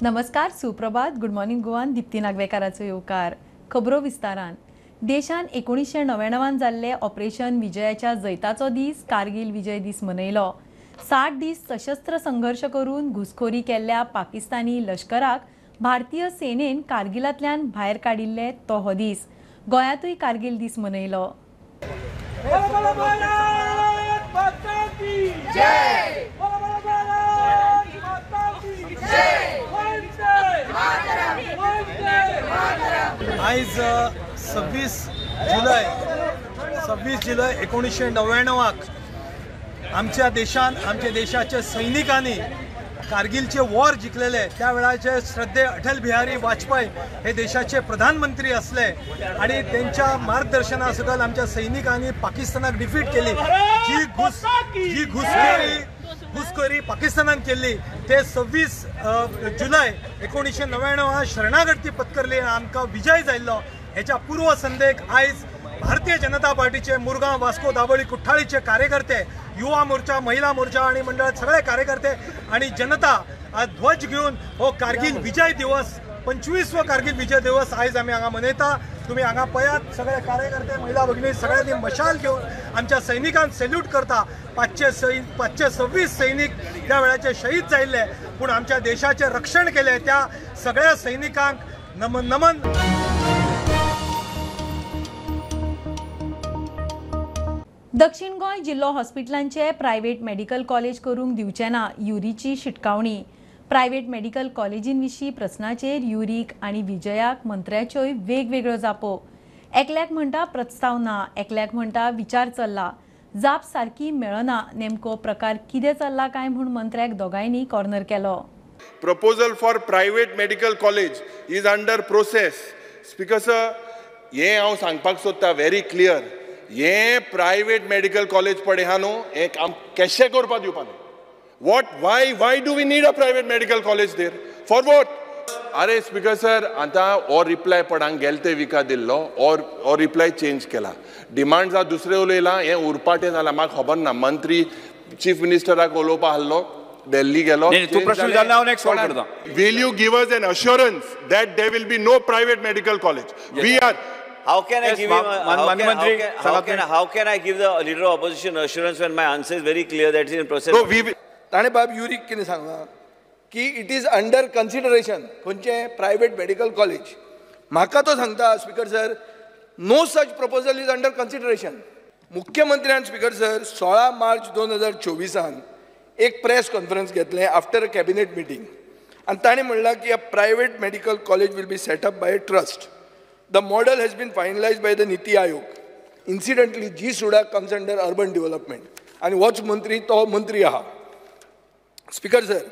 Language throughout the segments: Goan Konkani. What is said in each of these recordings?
नमस्कार, सुप्रभात, गुड मॉर्निंग गोवान दीप्ती नागवेकाराचो येवकार. खबरो विस्तारान. देशान 1999 जाल्ले ऑपरेशन विजयाच्या जैताचो दीस कारगिल विजय दीस मनयलो. 60 दीस सशस्त्र संघर्ष करून घुसखोरी केल्ल्या पाकिस्तानी लश्कराक भारतीय सेनेन कारगिलांतल्यान भायर काडिल्ले तो हो दीस. गोंयांतूय कारगिल दीस मनयलो. आयज 26 जुलय 1999 आमच्या देशान आमच्या देशाच्या सैनिकांनी कारगिलचे वॉर जिखलेले. त्या वेळाचे श्रद्धे अटल बिहारी वाजपेयी हे देशाचे प्रधानमंत्री असले आणि त्यांच्या मार्गदर्शना सकल आमच्या सैनिकांनी पाकिस्तानाक डिफीट केली. जी घुसखोरी पाकिस्तानान केली ते 26 जुलय 1999 शरणागती पत्करली आणि आमकां विजय जाल्लो. हेच्या पूर्वसंध्येक आयज भारतीय जनता पार्टीचे मुरगांव, वास्को, दाबोळी, कुठ्ठाळीचे कार्यकर्ते, युवा मोर्चा, महिला मोर्चा आणि मंडळात सगळे कार्यकर्ते आणि जनता आज ध्वज घेऊन हो कारगिल विजय दिवस 25वो कारगिल विजय दिवस आयज आमी हांगा मनयता. तुम्ही हांगा पळयात सगळे कार्यकर्ते, महिला भगिनी सगळ्यांनी मशाल घेऊन आमच्या सैनिकांक सॅल्यूट करता. 526 सैनिक त्या वेळाचे शहीद जाल्ले, पूण आमच्या देशाचें रक्षण केलें त्या सगळ्या सैनिकांक नमन नमन. दक्षिण गोंय जिल्लो हॉस्पिटलांचे प्रायव्हेट मेडिकल कॉलेज करूंक दिवचे ना, युरीची शिटकावणी. प्रायव्हेट मेडिकल कॉलेजीं विशीं प्रस्नाचेर युरीक आनी विजयाक मंत्र्याच्योय वेगवेगळ्यो जापो. एकल्याक म्हणटा प्रस्ताव ना, एकल्याक म्हणटा विचार चल्ला. जाप सारकी मेळना, नेमको प्रकार कितें चल्ला काय म्हूण मंत्र्याक दोगांयनी कॉर्नर केलो. Proposal for private medical college is under process. Speaker sir, हें हांव सांगपाक सोदता व्हेरी क्लियर, हे प्रायव्हेट मेडिकल कॉलेज पळय आहा न्हू, हें काम कशें करपाक दिवपा न्हू. What, why do we need a private medical college there? For what? अरे स्पीकर सर, आतां हो रिप्लाय पडांक गेले ते विका दिल्लो और रिप्लाय चेंज केला. डिमांड जा दुसरें उलयलां, हें उरपाटें जालां, म्हाका खबर ना. मंत्री चीफ मिनिस्टराक उलोवपा आहलो, दिल्ली गेलो. Will you give us an assurance that there will be no private medical college? We are How can I give him how can I give the leader of opposition assurance when my answer is very clear that it's in process? No, we ताणे बाब युरीक कितें सांगलां की it is under consideration खंयचें प्रायव्हेट मेडिकल कॉलेज. म्हाका तो सांगता speaker sir, no such proposal is under consideration. मुख्यमंत्र्यान स्पीकर सर 16 मार्च 2024 एक प्रेस कॉन्फरन्स घेतलें आफ्टर अ कॅबिनेट मिटींग आनी ताणें म्हणलां की a private medical college will be set up by a trust. The model has been finalized by the Niti Aayog. Incidentally, GSUDA comes under urban development. And होच मंत्री तो मंत्री आहा. स्पीकर सर,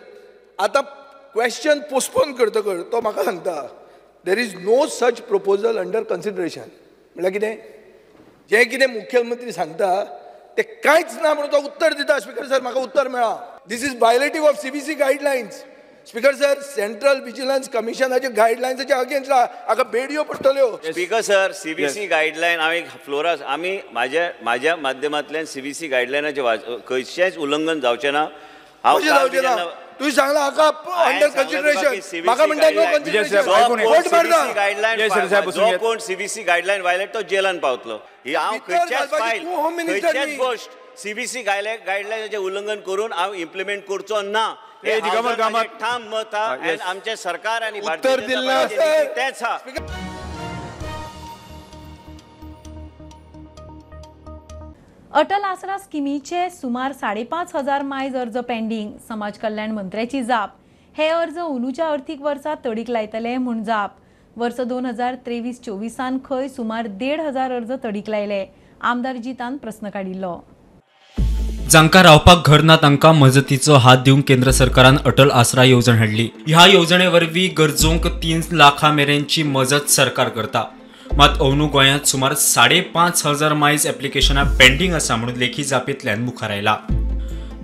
आतां क्वेश्चन पोस्टपोन करतकर तो म्हाका सांगता there is no such proposal under consideration. म्हणल्यार कितें, जें कितें मुख्यमंत्री सांगता तें कांयच ना म्हणून तो उत्तर दिता. स्पीकर सर, म्हाका उत्तर मेळ्ळां. This is violative of CVC guidelines. Speaker sir, central vigilance कमिशनाचे गायडलायन्साचे अगेन्स्ट हाका बेडयो पडटल्यो. स्पीकर सर, सीबीसी गायडलायन हांवें फ्लोरा आमी म्हाज्या माध्यमांतल्यान सीबीसी गायडलायनाचें खंयचेंच उल्लंघन जावचें ना. हांव जावचें ना, तुवें सांगलां हाका अंडर कन्सिडरेशन, म्हाका म्हणटा नो कन्सिडरेशन. जो कोण सीबीसी गायडलायन वायलेट तो जेलान पावतलो. ही हांव खंयच्याच फायल, खंयच्याच गोश्ट सीबीसी गायडलायनाचें उल्लंघन करून हांव इम्प्लिमेंट करचो ना. ठाम मत आहा आमचें सरकार आनी उत्तर दिल्लें तेंच आहा. अटल आसरा स्किमीचे सुमार 5,500 मायज अर्ज पेंडींग. समाज कल्याण मंत्र्याची जाप. हे अर्ज अंदूच्या अर्थीक वर्सा तडीक लायतले म्हूण जाप. वर्स 2023-24 खंय सुमार 1,500 अर्ज तडीक लायले. आमदार जितान प्रस्न काडिल्लो. जांकां रावपाक घर ना तांकां मजतीचो हात दिवंक केंद्र सरकारान अटल आसरा येवजण हाडली. ह्या येवजणे वरवीं गरजूंक 3 लाखां मेरेनची मजत सरकार करता. मात अंदू गोंयांत सुमार 5,500 मायज एप्लिकेशनां पेंडींग आसा म्हणून लेखी जापेंतल्यान मुखार आयला.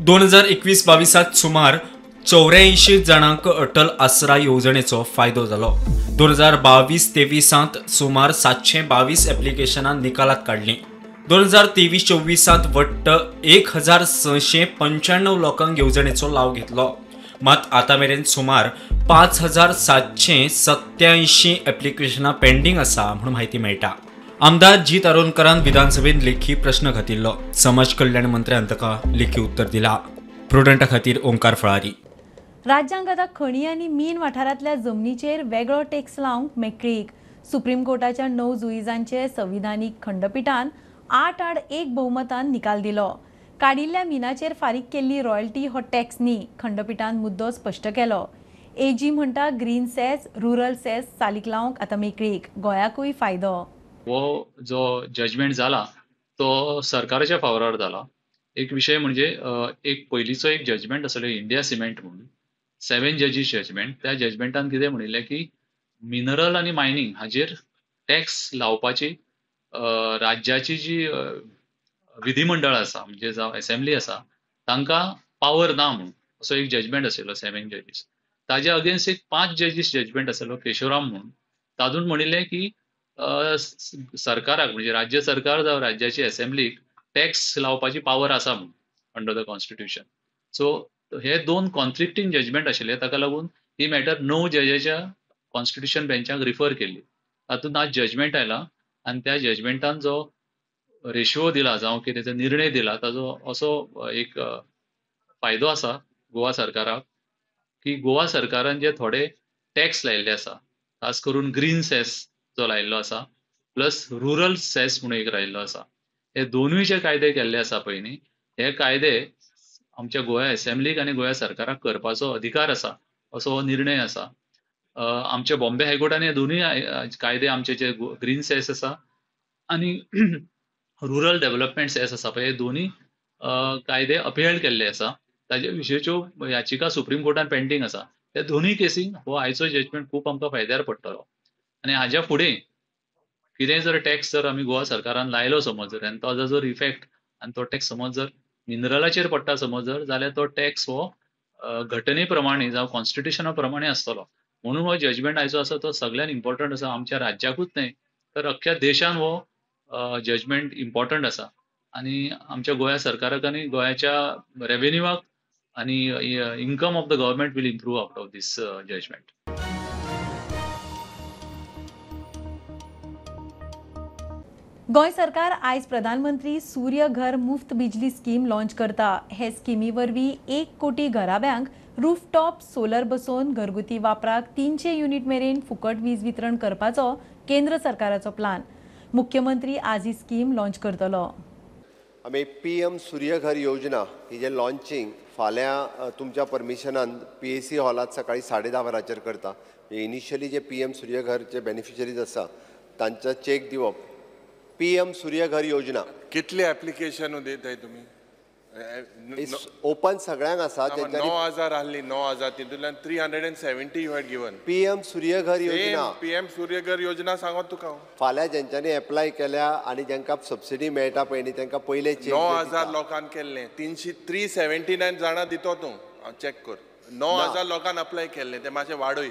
2021-22 सुमार 84 जाणांक अटल आसरा येवजणेचो फायदो जालो. 2022-23 सुमार 722 एप्लिकेशनां निकालात काडलीं. 2023-24 वट्ट 1695 लोकांक येवजणेचो लाव घेतलो. मात आतां मेरेन सुमार 5787 एप्लिकेशनां पेंडींग आसा म्हूण म्हायती मेळटा. आमदार जीत आरोलकरान विधानसभेत लेखी प्रश्न घातिल्लो. समाज कल्याण मंत्र्यान ताका लेखी उत्तर दिला. प्रुडंटा खातीर ओंकार फळारी. राज्यांक आतां खणी आनी मीन वाठारांतल्या जमनीचेर वेगळो टॅक्स लावंक मेकळीक. सुप्रीम कोर्टाच्या 9 जुईजांचे संविधानीक खंडपिठान 8-1 बहुमतान निकाल दिलो. काडिल्ल्या मिनाचेर फारीक केल्ली रॉयल्टी हो टॅक्स न्ही. खंडपिठान मुद्दो स्पश्ट केलो. एजी म्हणटा ग्रीन सेस, रुरल सेस चालीक लावंक आतां मेकळीक. गोंयाकूय फायदो. हो जो जजमेंट जाला तो सरकाराच्या फावरार जाला. एक विशय म्हणजे एक पयलींचो एक जजमेंट आसलो इंडिया सिमेंट म्हणून 7 जजीस जजमेंट. त्या जजमेंटान कितें म्हणिल्लें की मिनरल आनी मायनींग हाजेर टॅक्स लावपाची राज्याची जी विधिमंडळ आसा म्हणजे जावं एसेंब्ली आसा तांकां पावर ना म्हणून असो एक जजमेंट आशिल्लो 7 जजीस. ताज्या अगेन्स्ट एक 5 जजीस जजमेंट आशिल्लो केशवराम म्हणून. तातूंत म्हणिल्लें की सरकाराक म्हणजे राज्य सरकार जावं राज्याची एसेंब्लीक टॅक्स लावपाची पावर आसा म्हणून अंडर the constitution. सो हे 2 कॉन्फ्लिक्टींग जजमेंट आशिल्ले ताका लागून ही मॅटर 9 जजाच्या कॉन्स्टिट्युशन बेंचाक रिफर केल्ली. तातूंत आज जजमेंट आयला आनी त्या जजमेंटान जो रेशियो दिला जावं कितें ताचो निर्णय दिला ताजो असो एक फायदो आसा गोवा सरकाराक की गोवा सरकारान जे थोडे टॅक्स लायिल्ले आसा खास करून ग्रीन सेस जो लायिल्लो आसा प्लस रुरल सेस म्हणून एक लायिल्लो आसा. हे दोनूय जे कायदे केल्ले आसा पळय न्ही हे कायदे आमच्या गोवा एसेंब्लीक आनी गोवा सरकाराक करपाचो अधिकार आसा असो हो निर्णय आसा. आमच्या बॉम्बे हायकोर्टान हे दोनूय कायदे आमचे जे ग्रीन सेस आसा आनी रुरल डेव्हलपमेंट सेस आसा पळय हे दोनूय कायदे अपहेल्ड केल्ले आसा. ताजे विशयच्यो याचिका सुप्रीम कोर्टान पेंडींग आसा. त्या दोनूय केसींक हो आयचो जजमेंट खूब आमकां फायद्यार पडटलो. आनी हाज्या फुडें कितेंय जर टॅक्स जर आमी गोवा सरकारान लायलो समज जर आनी तो जर इफेक्ट आनी तो टॅक्स समज जर मिनरलाचेर पडटा समज जर जाल्यार तो टॅक्स हो घटने प्रमाणे जावं कॉन्स्टिट्युशना प्रमाणे आसतलो. म्हणून हो जजमेंट आयचो आसा तो सगळ्यान इम्पॉर्टंट आसा. आमच्या राज्याकूच न्हय तर अख्ख्या देशान हो जजमेंट इम्पॉर्टंट आसा. आनी आमच्या गोंया सरकाराक आनी गोंयाच्या रेवेन्यूआक आनी income of the government will improve out of this judgement. Goa सरकार आयज प्रधानमंत्री सूर्य घर मुफ्त बिजली स्कीम लॉन्च करता. हे स्किमी वरवीं 1 कोटी घराब्यांक रूफटॉप सोलर बसोवन घरगुती वापराक 300 युनिट मेरेन फुकट वीज वितरण करपाचो केंद्र सरकाराचो प्लान. मुख्यमंत्री आज ही स्कीम लॉन्च करतलो. आमी PM Surya Ghar योजना ही जे लॉन्चिंग फाल्यां तुमच्या परमिशनान PAC हॉलात सकाळी 10:30 वरांचेर करता. इनिशियली जे PM सूर्यघरचे बेनिफिशरीज आसा तांचा चेक दिवप. PM Surya Ghar योजना कितले एप्लिकेशन देताय तुमी? ओपन सगळ्यांक आसा. 9,000 आहली 9,000 तितूंतल्यान 370 you had given. PM Surya Ghar योजना, PM Surya Ghar योजना सांगत तुका फाल्यां जेंच्यांनी एप्लाय केल्या आनी जेंकां सबसिडी मेळटा पळय न्ही तेंकां पयले चेक 9,000 लोकांक केल्ले 379 जाणां दितो तूं चॅक कर. 9,000 लोकांक अप्लाय केल्ले ते मातशें वाडय.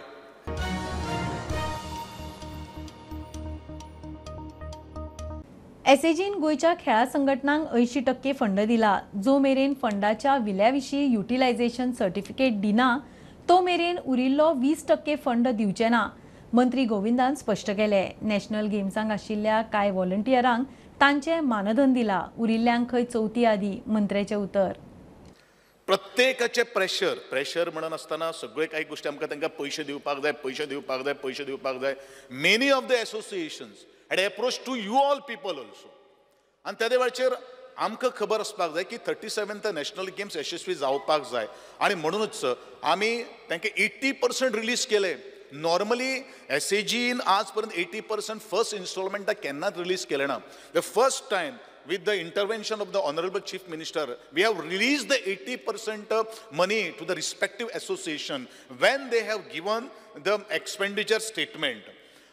एसएजीन गोंयच्या खेळा संघटनांक 80% फंड दिला. जो मेरेन फंडाच्या विल्या विशीं युटिलायझेशन सर्टिफिकेट दिना तो मेरेन उरिल्लो 20% फंड दिवचे ना मंत्री गोविंदान स्पश्ट केले. नॅशनल गेम्सांक आशिल्ल्या कांय व्हॉलंटियरांक तांचे मानधन दिला. उरिल्ल्यांक खंय चवथी आदी मंत्र्याचें उतर. प्रत्येकाचे प्रेशर प्रेशर म्हणून आसतना सगळे काही गोष्टी आमकां तांकां पयशे दिवपाक जाय, पयशे दिवपाक जाय, पयशे दिवपाक जाय. Many of the associations had approach to you all people also. आनी त्या वेळाचेर आमकां खबर आसपाक जाय की 37th national games यशस्वी जावपाक जाय आनी म्हणूनच आमी तांकां 80% रिलीज केले. नॉर्मली एसएजीन आज पर्यंत 80% फर्स्ट इन्स्टॉलमेंटाक केन्नाच रिलीज केलें ना. The first time with the intervention of the Honorable Chief Minister, we have released the 80% money to the respective association when they have given the expenditure statement.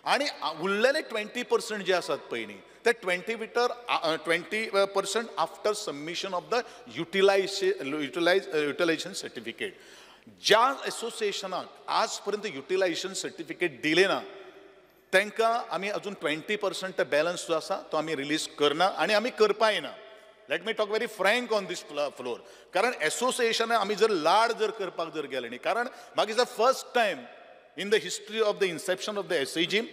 आणि उरलेले 20% जे आसात पळय न्ही ते 20% after submission of the utilisation certificate. ज्या एसोसिएशनाक आज पर्यंत युटिलायझेशन सर्टिफिकेट दिले ना तांकां आमी अजून 20% बॅलन्स जो आसा तो आमी रिलीज करना आनी आमी करपाय ना. Let me talk very frank on this floor. कारण एसोसिएशनान आमी जर लाड जर करपाक जर गेले न्ही, कारण मागीर the first time in the history of the inception of the SEZ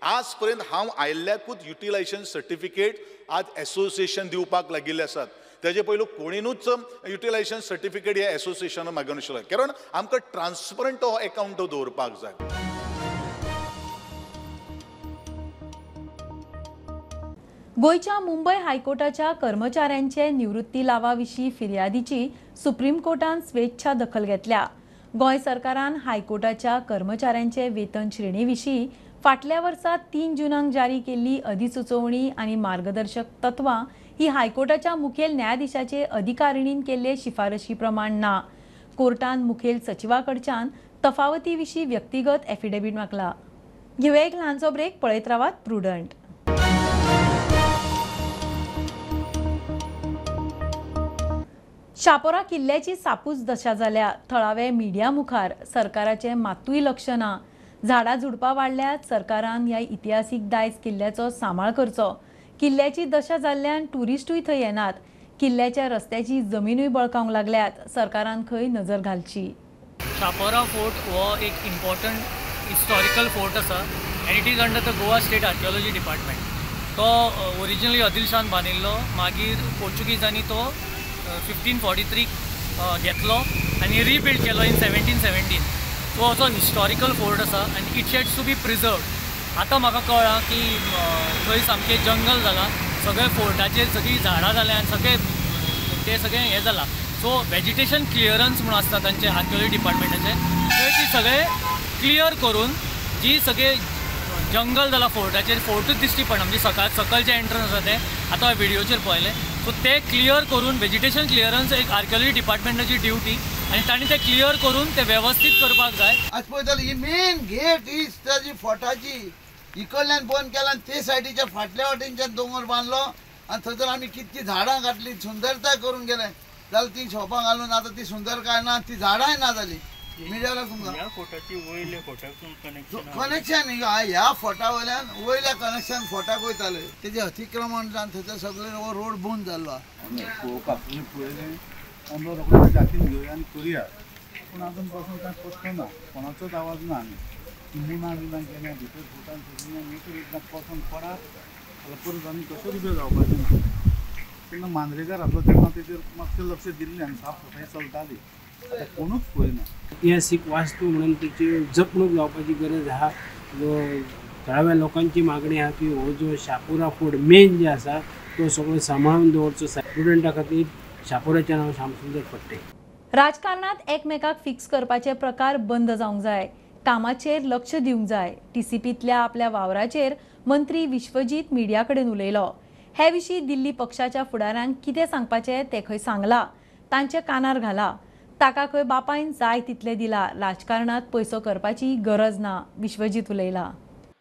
आज पर्यंत हांव आयिल्ल्याकूच युटिलायझेशन सर्टिफिकेट आज एसोसिएशन दिवपाक लागिल्ले आसात. तेजे पयलू कोणीनूच युटिलायझेशन सर्टिफिकेट ह्या एसोसिएशनान मागून नाशिल्लें, कारण आमकां ट्रान्सपरंट हो एकावंट दवरपाक जाय. गोंयच्या मुंबय हायकोर्टाच्या कर्मचाऱ्यांचे निवृत्ती लावा विशीं फिर्यादीची सुप्रीम कोर्टान स्वेच्छा दखल घेतल्या. गोंय सरकारान हायकोर्टाच्या कर्मचाऱ्यांचे वेतन श्रेणी विशीं फाटल्या वर्सा 3 जूनाक जारी केल्ली अधिसुचोवणी आनी मार्गदर्शक तत्वां ही हायकोर्टाच्या मुखेल न्यायाधीशाचे अधिकारिणीन केल्ले शिफारशी प्रमाण ना. कोर्टान मुखेल सचिवा कडच्यान तफावती विशीं व्यक्तिगत एफिडेवीट मागला. घेवया एक ल्हानसो ब्रेक, पळयत रावात प्रुडंट. शापोरा किल्ल्याची सापूच दशा जाल्या. थळावे मिडिया मुखार सरकाराचें मातूय लक्ष ना. झाडां झुडपां वाडल्यात. सरकारान ह्या इतिहासीक दायज किल्ल्याचो सांबाळ करचो. किल्ल्याची दशा जाल्ल्यान ट्युरिस्टूय थंय येनात. किल्ल्याच्या रस्त्याची जमिनूय बळकावंक लागल्यात. सरकारान खंय नजर घालची. शापोरा फोर्ट हो एक इम्पॉर्टंट हिस्टॉरिकल फोर्ट आसा and it is under the Goa state archaeology department. तो ओरिजिनली आदिलशान बांदिल्लो, मागीर पोर्चुगीजांनी तो 1543 घेतलो आनी रिबिल्ड केलो इन 1717. सो असो हिस्टॉरिकल फोर्ट आसा आनी it has to be preserved. आतां म्हाका कळ्ळां की थंय सामकें जंगल जालां, सगळे फोर्टाचेर सगळीं झाडां जाल्यां आनी सगळें तें सगळें हें जालां. सो वेजिटेशन क्लियरन्स म्हणून आसता तांचे आर्किओलॉजी डिपार्टमेंटाचें, थंय ती सगळें क्लियर करून जी सगळें जंगल जालां फोर्टाचेर, फोर्टूच दिश्टी पडना, म्हणजे सकाळ सकयल जें एंट्रन्स आसा तें आतां हांवें व्हिडियोचेर पळयलें. सो तें क्लियर करून वेजिटेशन क्लियरन्स एक आर्किओलॉजी डिपार्टमेंटाची ड्युटी आनी तांणी तें क्लियर करून तें वेवस्थीत करपाक जाय. आज पळयता ही मेन गेट ही ताजी फोर्टाची इकडल्यान बंद केला आनी ते सायडीच्या फाटल्या वाटेनच्यान दोंगर बांदलो आनी थंयसर आमी कितकी झाडां घातली, सुंदरताय करून गेले. जाल्यार ती शोपां घालून आतां ती सुंदरकाय ना, ती झाडांय ना जाली. मिडियाला तुमकां कनेक्शन ह्या फोर्टा वयल्यान वयल्या कनेक्शन फोर्टाक वयताले, तेजें अतिक्रमण जावन थंयसर सगळे रोड बंद जाल्लो आसा. आमकां रोखडे जातीन घेवया आनी करुया, पूण आजून पासून कांय पत्तो ना, कोणाचोच आवाज ना. आमी मुना बिना गेल्या भितर फोटान सगळीं आमी एकदां पसून पडात जाल्यार परत आमी कशें उबें जावपाचें ना. तेन्ना मांद्रेकार आसलो तेन्ना तेजेर मातशें लक्ष दिल्लें आनी साफ सफाई चलताली, आतां कोणूच पळयना. इतिहासीक वास्तू म्हणून तेची जपणूक जावपाची गरज आहा. थळाव्या लोकांची मागणी आहा की हो जो शापोरा फोर्ट मेन जे आसा तो सगळो सांबाळून दवरचो. स्टुडंटा खातीर शापोराचें नांव श्यामसुंदर फडते. राजकारणात एकमेकाक फिक्स करपाचे प्रकार बंद जावंक जाय. कामाचेर लक्ष दिवंक जाय. टीसीपींतल्या आपल्या वावराचेर मंत्री विश्वजीत मिडिया कडेन उलयलो. हे विशीं दिल्ली पक्षाच्या फुडाऱ्यांक कितें सांगपाचें तें खंय सांगलां, तांच्या कानार घाला. ताका खंय बापायन जाय तितलें दिला. राजकारणात पयसो करपाची गरज ना, Vishwajit उलयला.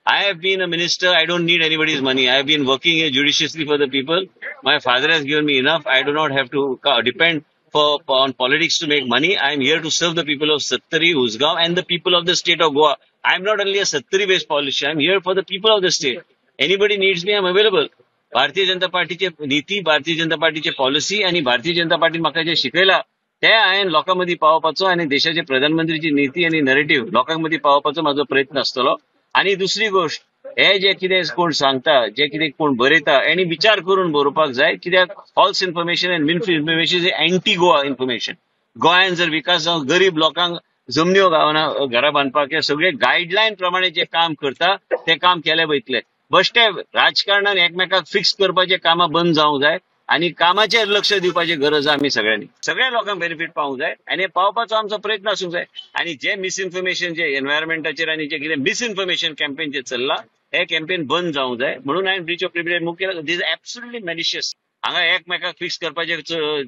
I have been a minister. I don't need anybody's money. I have been working here judiciously for the people. My father has given me enough. I do not have to depend on politics to make money. I am here to serve the people of Sattari, Usgaon and the people of the state of Goa. I am not only a Sattari-based politician. I am here for the people of the state. Anybody needs me, I am available. Bharatiya Janata पार्टीचे नीती, भारतीय जनता पार्टीचे पॉलिसी आणि भारतीय जनता पार्टी म्हाका जे शिकयला ते हांवें लोकां मदीं पावोवपाचो आनी देशाचे प्रधानमंत्रीची नीती आनी नरेटीव लोकां मदीं पावोवपाचो म्हाजो प्रयत्न आसतलो. आनी दुसरी गोष्ट, हे जे कितें कोण सांगता, जे कितें कोण बरयता आनी विचार करून बरोवपाक जाय, कित्याक false information and misinformation is anti Goa information. गोंयान जर विकास जावन गरीब लोकांक जमन्यो गावना, घरां बांदपाक, हे सगळे गायडलायन प्रमाणे जे काम करता ते काम केले वयतले. बश्टे राजकारणान एकमेकाक फिक्स करपाचे कामां बंद जावंक जाय आनी कामाचेर लक्ष दिवपाची गरज आमी सगळ्यांनी, सगळ्या लोकांक बेनिफीट पावूंक जाय आनी पावपाचो आमचो प्रयत्न आसूंक जाय. आनी जे मिसइन्फॉर्मेशन जे एनवायरमेंटाचेर आनी जे कितें मिसइन्फॉर्मेशन कॅम्पेन जे चल्ला हे कॅम्पेन बंद जावंक जाय. म्हणून हांवें ब्रीच ऑफ प्रिविलेज मूव केला. This is absolutely malicious. हांगा एकमेकाक फिक्स करपाचे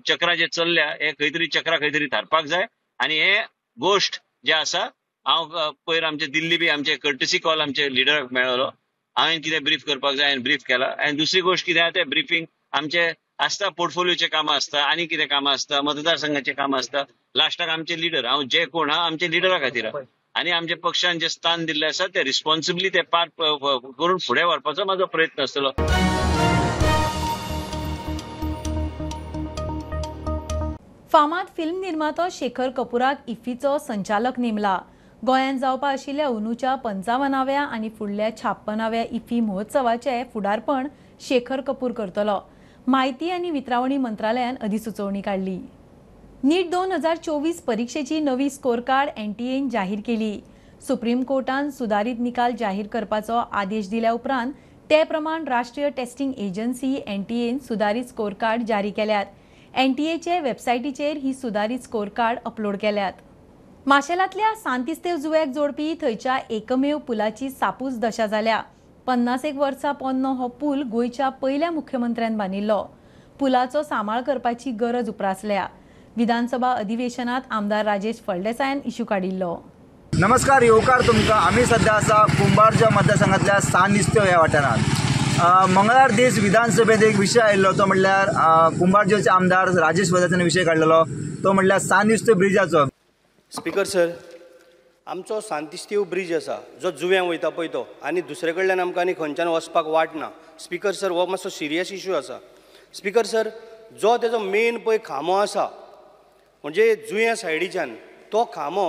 चक्रां जे चल्ल्या हे खंय तरी चक्रां खंय तरी थारपाक जाय. आनी हे गोश्ट जे आसा, हांव पयर आमचे दिल्ली बी आमचे कर्टसी कॉल आमचे लिडराक मेळ्ळो, हांवें कितें ब्रीफ करपाक जाय हांवें ब्रीफ केला. आनी दुसरी गोश्ट कितें आहा, ते ब्रिफींग आमचे आसता, पोर्टफोलियोचे कामां आसता आनी कितें कामां आसता, मतदारसंघाचे कामां आसता. लास्टाक आमचे लिडर, हांव जे कोण आहा आमचे लिडरा खातीर आहा आनी आमच्या पक्षान जे स्थान दिल्लें आसा ते रिस्पॉन्सिबली ते पार करून फुडें व्हरपाचो म्हाजो प्रयत्न आसतलो. फामाद फिल्म निर्मातो शेखर कपूराक इफ्फीचो संचालक नेमला. गोंयांत जावपा आशिल्ल्या अंदूच्या 55व्या आनी फुडल्या 56व्या इफ्फी महोत्सवाचे फुडारपण शेखर कपूर करतलो. माहिती आनी वितरावणी मंत्रालयान अधिसुचोवणी काडली. नीट 2024 परीक्षेची नवी स्कोर कार्ड एनटीएन जाहीर केली. सुप्रीम कोर्टान सुदारीत निकाल जाहीर करपाचो आदेश दिल्या उपरांत ते प्रमाण राष्ट्रीय टेस्टिंग एजन्सी एनटीएन सुदारीत स्कोर कार्ड जारी केल्यात. एनटीएचे वेबसायटीचेर ही सुदारीत स्कोर कार्ड अपलोड केल्यात. माशेलांतल्या सांतिस्तेव जुव्याक जोडपी थंयच्या एकमेव पुलाची सापूच दशा जाल्या. 50 वर्सां पोन्नो हो पूल गोंयच्या पयल्या मुख्यमंत्र्यान बांदिल्लो. पुलाचो सांबाळ करपाची गरज उप्रासल्या. विधानसभा अधिवेशनात आमदार राजेश फळदेसायान इश्यू काडिल्लो. नमस्कार, येवकार तुमकां. आमी सध्या आसा कुंभारच्या मतदारसंघांतल्या सांतिस्तेव ह्या वाठारांत. मंगळार दीस विधानसभेत एक विशय आयिल्लो तो म्हणल्यार कुंभारजेचे आमदार राजेश फळदेसायान विशय काडलेलो तो म्हणल्यार सांतिस्तेव ब्रिजाचो. स्पीकर सर, आमचो सांतिस्तेव ब्रीज आसा जो जुव्यां वयता पळय तो, आनी दुसरे कडल्यान आमकां आनी खंयच्यान वचपाक वाट ना. स्पीकर सर, हो मातसो सिरियस इशू आसा. स्पीकर सर, जो तेजो मेन पळय खांबो आसा म्हणजे जुंया सायडीच्यान, तो खांबो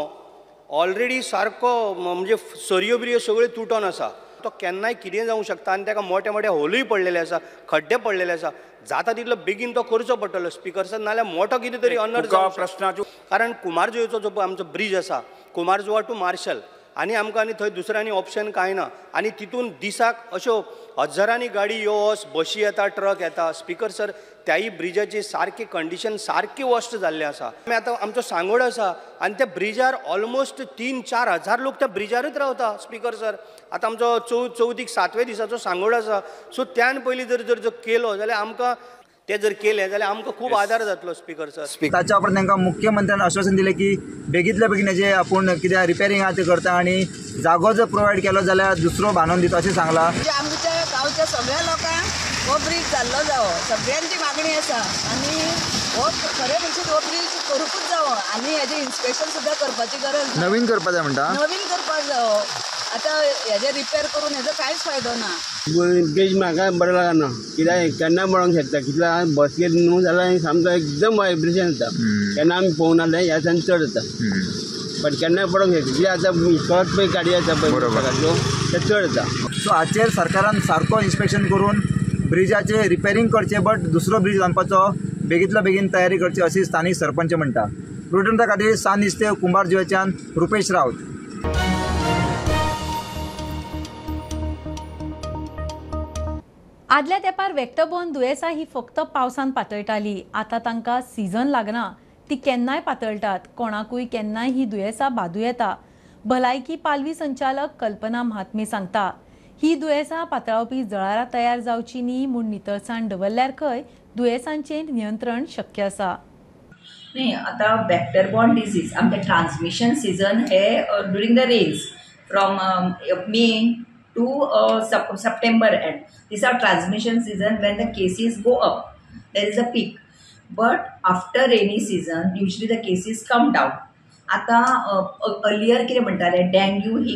ऑलरेडी सारको म्हणजे सरयो बिरयो सगळ्यो तुटोन आसा. तो केन्नाय कितें जावंक शकता आनी ताका मोठे मोठे होलूय पडलेले आसा, खड्डे पडलेले आसा. जाता तितलो बेगीन तो करचो पडटलो स्पीकर सर, नाल्यार मोठो कितें तरी अनर्थ जावंक शकता. कारण कुमारजुवेचो जो आमचो ब्रीज आसा, कुमारजुवा टू मार्शल, आनी आमकां आनी थंय दुसरें आनी ऑप्शन कांय ना. आनी तितून दिसाक अश्यो हजारांनी गाडी यो वच, बशी येता, ट्रक येता. स्पीकर सर, त्याय ब्रिजाची सारकी कंडिशन सारकी वर्स्ट जाल्ली आसा. आमी आतां आमचो सांगोड आसा आनी त्या ब्रिजार ऑलमोस्ट 3-4 हजार लोक त्या ब्रिजारूच रावता. स्पीकर सर, आतां आमचो चवथीक 7व्या दिसाचो सांगोड आसा. सो त्यान पयलीं जर जर केलो जाल्यार आमकां ते जर केले जाल्यार आमकां खूब आदार जातलो स्पीकर सर. ताच्या उपरांत तांकां मुख्यमंत्र्यान आश्वासन दिलें की बेगींतल्या बेगीन हेजें आपूण कितें रिपेरींग आहा तें करता आनी जागो जर प्रोवायड केलो जाल्यार दुसरो बांदून दिता अशें सांगलां. आमच्या गांवच्या सगळ्या लोकांक हो ब्रीज जाल्लो जावो, सगळ्यांची मागणी आसा आनी हो खरें म्हणशीत हो ब्रीज करूंकूच जावो आनी हेजें इन्स्पेक्शन सुद्दां करपाची गरज ना. नवीन करपाक जाय म्हणटा, नवीन करपाक जावो. आतां हेजें रिपेर करून हेजो कांयच फायदो ना. ब्रीज म्हाका बरें लागना, कित्याक केन्ना पडोंक शकता, कितल्या बस गेली न्हू जाल्यार सामको एकदम वायब्रेशन जाता. केन्ना आमी पळोवना जाल्यार ह्या दिसान चड जाता, बट केन्नाय पडोंक शकता. कित्याक आतां इस्कोलाक पळय गाडी येता पळय ते चड जाता. सो हाचेर सरकारान सारको इन्स्पेक्शन करून ब्रिजाचें रिपेरींग करचें, बट दुसरो ब्रीज बांदपाचो बेगींतल्या बेगीन तयारी करची अशी स्थानीक सरपंच म्हणटा. प्रुडंटा खातीर सांतिस्तेव कुंभारजुवेच्यान रुपेश राऊत. आदल्या तेंपार वेक्टरबॉर्न दुयेंसां ही फक्त पावसान पातळटाली. आतां तांकां सीझन लागना, ती केन्नाय पातळटात. कोणाकूय केन्नाय ही दुयेंसां बादूं येता. भलायकी पालवी संचालक कल्पना महात्मे सांगता, ही दुयेंसां पातळावपी जळारां तयार जावची न्ही म्हूण नितळसाण दवरल्यार खंय दुयेंसांचेर नियंत्रण शक्य आसा. न्ही, आतां वेक्टरबॉर्न डिजीज आमचें ट्रान्समिशन सिजन हे during the rains from May to September end. These are transmission season when the cases go up. There is a peak. But after rainy season, usually the cases come down. आता earlier कितें म्हणटाले, डेंग्यू ही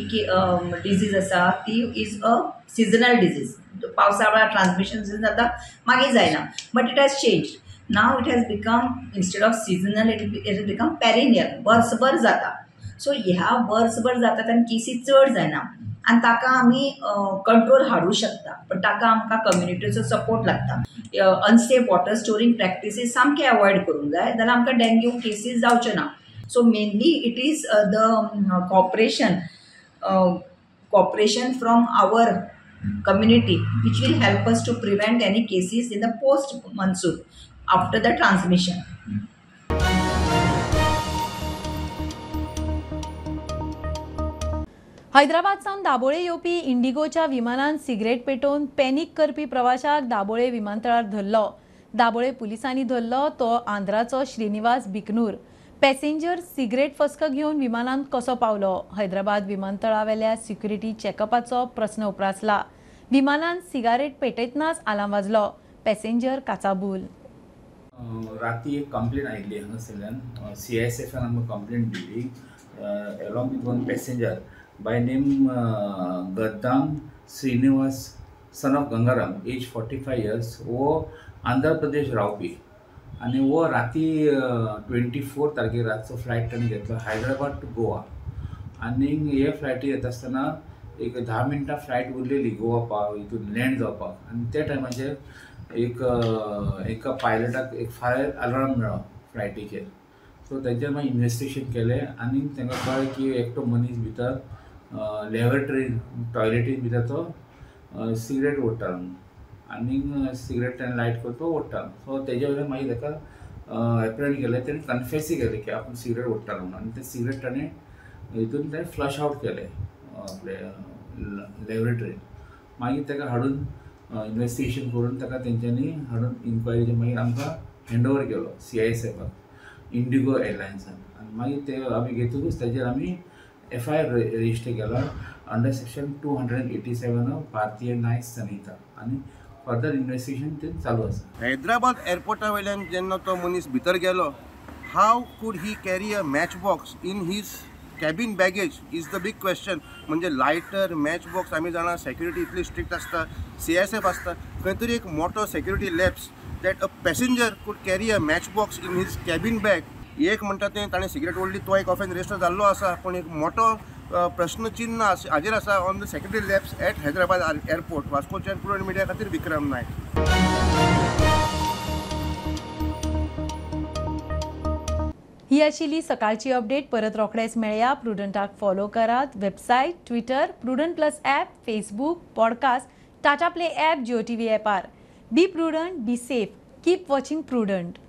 डिजीज आसा ती is a seasonal disease. पावसा वेळार ट्रान्समिशन सिजन जाता, मागीर जायना. But it has change. Now it has become, instead of seasonal, it has become perennial. वर्सभर जाता. सो ह्या वर्सभर जाता आनी केसी चड जायना आनी ताका आमी कंट्रोल हाडूं शकता, पण ताका आमकां कम्युनिटीचो सपोर्ट लागता. अनसेफ वॉटर स्टोरींग प्रॅक्टिसीस सामके अवॉयड करूंक जाय, जाल्यार आमकां डेंग्यू केसीस जावच्यो ना. So mainly it is the cooperation from our community which will help us to prevent any cases in the post monsoon after the transmission. Hyderabad सावन दाबोळे येवपी इंडिगोच्या विमानान सिगरेट पेटोवन पॅनिक करपी प्रवाशाक दाबोळे विमानतळार धरलो. दाबोळे पुलिसांनी धरलो तो आंध्राचो श्रीनिवास बिकनूर. पॅसेंजर सिगरेट फस्क घेवन विमानान कसो पावलो? हैदराबाद विमानतळावेल्या सिक्युरिटी चॅकअपाचो प्रस्न उप्रासला. विमानान सिगारेट पेटयतनाच आलार्म वाजलो. पॅसेंजर काचाबूल. राती एक कंप्लेन आयिल्ली हांगासरल्यान, CISFान आमकां complain Delhi along with one passenger by name Gaddam Srinivas son of Gangaram, age 45 years, वो आंध्र प्रदेश रावपी. आनी हो राती 24 तारखेर रातचो फ्लायट ताणें घेतलो हैदराबाद टू गोवा. आनी हे फ्लायटी येता आसतना एक 10 मिनटां फ्लायट उरलेली गोवा पाव हितून लँड जावपाक. आनी त्या टायमाचेर एक एका पायलटाक एक फायर अलार्म मेळ्ळो फ्लायटीचेर. सो तेंच्यान मागीर इन्वेस्टिगेशन केलें आनी तांकां कळ्ळें की एकटो मनीस भितर लॅबोरेटरीन टॉयलेटीन भितर तो सिगरेट ओडटालो आनी सिगरेट ताणें लायट करून तो ओडटालो. सो तेजे वयल्यान मागीर ताका एप्रेंट केलें, तेणें कन्फेसूय केलें की आपूण सिगरेट ओडटालो म्हणून. आनी तें सिगरेट ताणें हितून तें फ्लश आवट केलें आपले लॅबोरेटरीन. मागीर ताका हाडून इन्वेस्टिगेशन करून ताका तेंच्यांनी हाडून इन्क्वायरीचे मागीर आमकां हँड ओवर केलो CISFाक इंडिगो एअरलायन्सान. आनी मागीर ते आमी घेतकूच ताजेर आमी FIR register केला अंडर सेक्शन 287 ऑफ भारतीय न्याय संहिता आनी फर्दर इन्वेस्टिगेशन ते चालू आसा. हैदराबाद एअरपोर्टा वयल्यान जेन्ना तो मनीस भितर गेलो, how could he carry a match box in his cabin baggage is the big question. म्हणजे लायटर, मॅच बॉक्स, आमी जाणा सेक्युरिटी इतली स्ट्रिक्ट आसता, CISF आसता, खंय तरी एक मोटो security lapse that a passenger could carry a match box in his cabin bag. एक म्हणटा तें ताणें सिगरेट ओडली, तो एक ऑफेन्स रजिस्टर जाल्लो आसा, पूण एक मोटो प्रश्नचिन्ह हाजेर आसा on the security lapse at Hyderabad airport. वास्कोच्यान Prudent media खातीर विक्रम नायक. ही आशिल्ली सकाळची अपडेट. परत रोखडेच मेळया. प्रुडंटाक फॉलो करात. Website, Twitter, Prudent plus app, Facebook, podcast, Tata play app, Jio TV ॲपार. Be prudent, be safe, keep watching Prudent.